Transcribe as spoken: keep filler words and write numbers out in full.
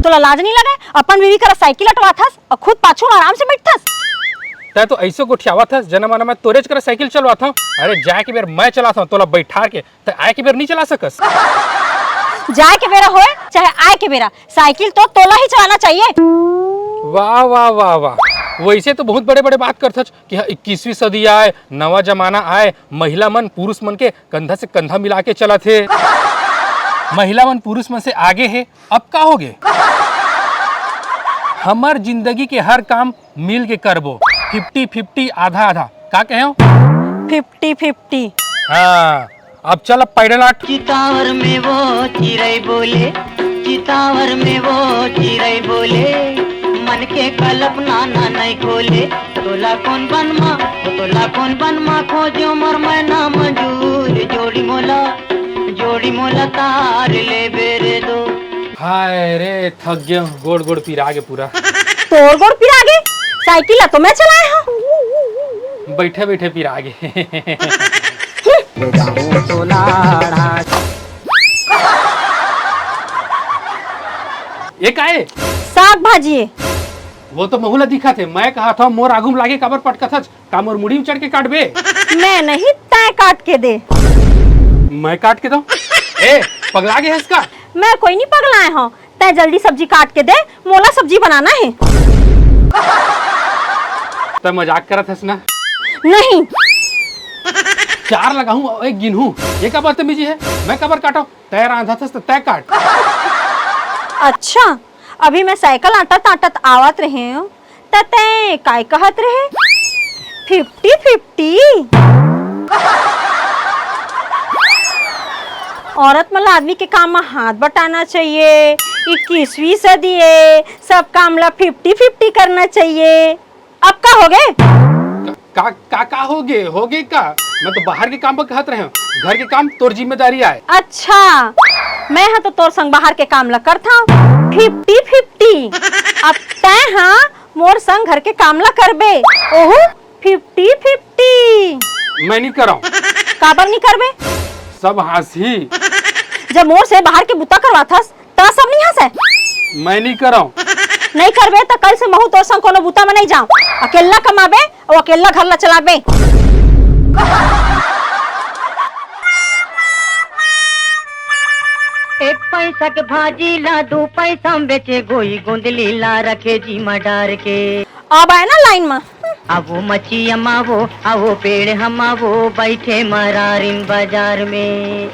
तोला लाज नहीं लगे? अपन बीवी करा साइकिल अटवाथस अउ खुद पाछू में आराम से बैठथस। तै तो ऐसे गोठियावत हस, जना मना मैं तोरेच करा साइकिल चलवात हूँ। अरे जाए के बेर मैं चलात हूँ तोला बैठार के, तै आए के बेर नहीं चला सकस। जाए के बेरा होए चाहे आए के बेरा, साइकिल तो तोला ही चलाना चाहिए। वाह वाह वाह वाह, वैसे तो बहुत बड़े बड़े बात करथच कि हाँ, इक्कीसवीं सदी आए, नवा जमाना आए, महिला मन पुरुष मन के कंधा से कंधा मिला के चलत हे। महिला मन पुरुष मन से आगे हे, अब का होगे? हमर जिंदगी के हर काम मिल के करबो, फिफ्टी फिफ्टी, आधा आधा। का कहे हो? Fifty fifty. हाँ, अब चल, अब पैडल आट। चितावर में वो चिरई बोले, चितावर में वो चिरई बोले, मन के कल्पना ना नहीं खोले। तोला कौन बनमा, तोला कौन बनमा खोजो मोर मैना मंजूर। जोड़ी मोला, जोड़ी मोला तार ले बेरे दो। हाय रे, थक गया, गोड़ गोड़ पिरा गे पूरा। तोर गोड़ पिरा गे? साइकिल ला तो मैं चलाए हूँ। बैठे बैठे पिरा गे। ले जाऊं तोला ढांस। ये का ए? साग भाजी ए। वो तो महू ला दिखत हे, मैं कहा था मोर आगू में लागे काबर पटकत हच, का मोर मुड़ी में चढ़ के काटबे? मैं नहीं, तैं काट के दे। मैं काट के दो? ए, पगला गे हस का? मैं कोई नहीं पगलाए हूँ, तैं जल्दी सब्जी काट के दे, मोला सब्जी बनाना हे। तै मजाक करत हस ना? नहीं। चार लगाहूं, एक गिनहूं, ये का बदतमीजी हे? मैं काबर काटो? तै रांधत हस त तै काट। अच्छा, अभी मैं साइकिल आटत आटत आवत रहे हूँ, त तै काय कहत रहे? Fifty fifty. औरत मन ला आदमी के काम में हाथ बटाना चाहिए, इक्कीसवीं सदी है, सब काम ला फिफ्टी फिफ्टी करना चाहिए। अब का होगे? का, का, का, का होगे? होगे का? मैं तो बाहर के काम पर कहत रहे हूँ, घर के काम तोर जिम्मेदारी आए। अच्छा, मैं हा तो तोर संग बाहर के काम ला करथव, फिफ्टी फिफ्टी। अब तैं हा मोर संग घर के काम ला करबे, ओहू फिफ्टी फिफ्टी। मैं नहीं करव। काबर नहीं करबे? सब हाँसही। जब मोर से बाहर के बुता करवाथस, त सब नहीं हंसे। मैं नहीं करव। नहीं करबे त कल से महू तोर संग कोनो बुता में नहीं जाव। अकेल्ला कमाबे अउ अकेल्ला घर ला चलाबे। एक पैसा के भाजी ला दू पैसा में बेचे, गोई गोंदली ला रखे जी मडार के। अब आए ना लाइन में। आवो मच्छी अमावो, आवो पेड़ हमावो, बैठे मरारिन बाजार में।